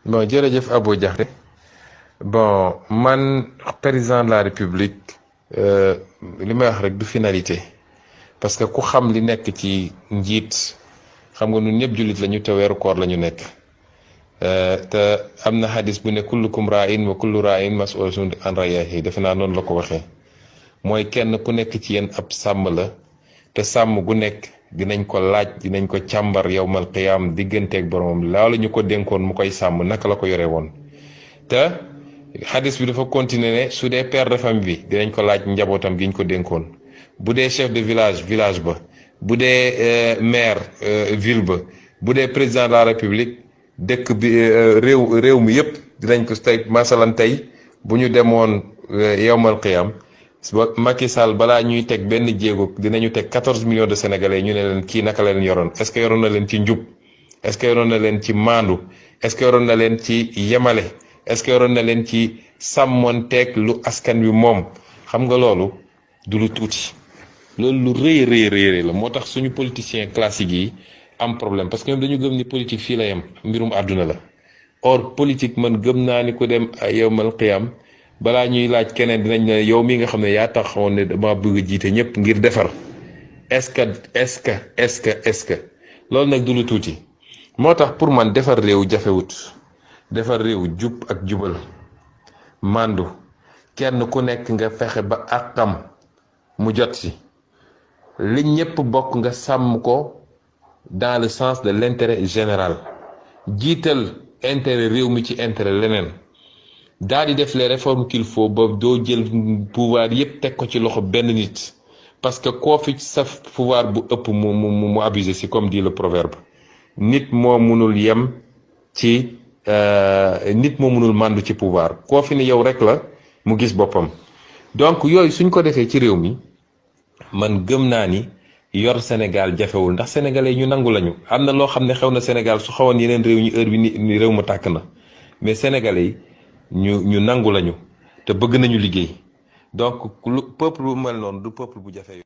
bon jërëjëf Abou Diakhaté bon man président de la république li may wax rek du finalité parce que ku xam li nekk ci njiit xam nga ñun ñëpp jullit lañu te weeru koor lañu nekk te am na xadis bu ne kullukum ra'in wa kullu ra'in mas'ulun an ra'iyatihi defe naa noonu la ko waxee mooy kenn ku nekk ci yéen ab sàmm la te sàmm gu nekk dinañ ko laaj dinañ ko càmbar yowmal qiyaam digganteeg boromam loolu ñu ko dénkoon mu koy sàmm naka la ko yore woon te xadis bi dafa continuer ne su dee père de famille bi dinañ ko laaj njabootam gi ñu ko dénkoon bu dee chef de village ba bu dee maire ville ba bu dee président de la république dëkk bi réew mi yëpp dinañ ko tey masalan tey bu ñu demoon yowmal qiyaam Macky Sall balaa ñuy teg benn jéego dinañu teg 14 millions de sénégalais ñu ne leen kii naka la leen yoroon est-ce que yoroon na leen ci njub est-ce que yoroon na leen ci maandu est-ce que yoroon na leen ci yemale est-ce que yoroon na leen ci sàmmonteeg lu askan wi moom xam nga loolu du lu tuuti loolu lu rëy la moo tax suñu politiciens classiques yi am problème parce que ñoom dañu gëm ni politique fii la yem mbirum àdduna la or politique man gëm naa ni ku dem yawmal qiyaam balaa ñuy laaj keneen dinañ ne yow mi nga xam ne yaa taxawoon ne dama bëgg a jiite ñëpp ngir defar est-ce que loolu nag du lu tuuti moo tax pour man defar réew jafewut defar réew jub ak jubal màndu kenn ku nekk nga fexe ba àqam mu jot si li ñëpp bokk nga sàmm ko dans le sens de l'intérêt général jiital intérêt réew mi ci intérêt leneen daal di def les réformes qu'il faut ba doo jël pouvoir yépp teg ko ci loxo benn nit parce que koo fi sa pouvoir bu ëpp mu abusé si comme dit le proverbe nit moo munul yem ci nit moo munul màndu ci pouvoir koo fi ne yow rek la mu gis boppam donc yooyu suñ ko defee ci réew mi man gëm naa ni yor Sénégal jafewul ndax sénégalais ñu nangu lañu am na loo xam ne xew na Sénégal su xawoon yeneen réew ñu heure bi ni réew ma tàkk na mais sénégalais yi ñu nangu lañu te bëgg nañu liggéey donc lu peuple bu mel noonu du peuple bu jafe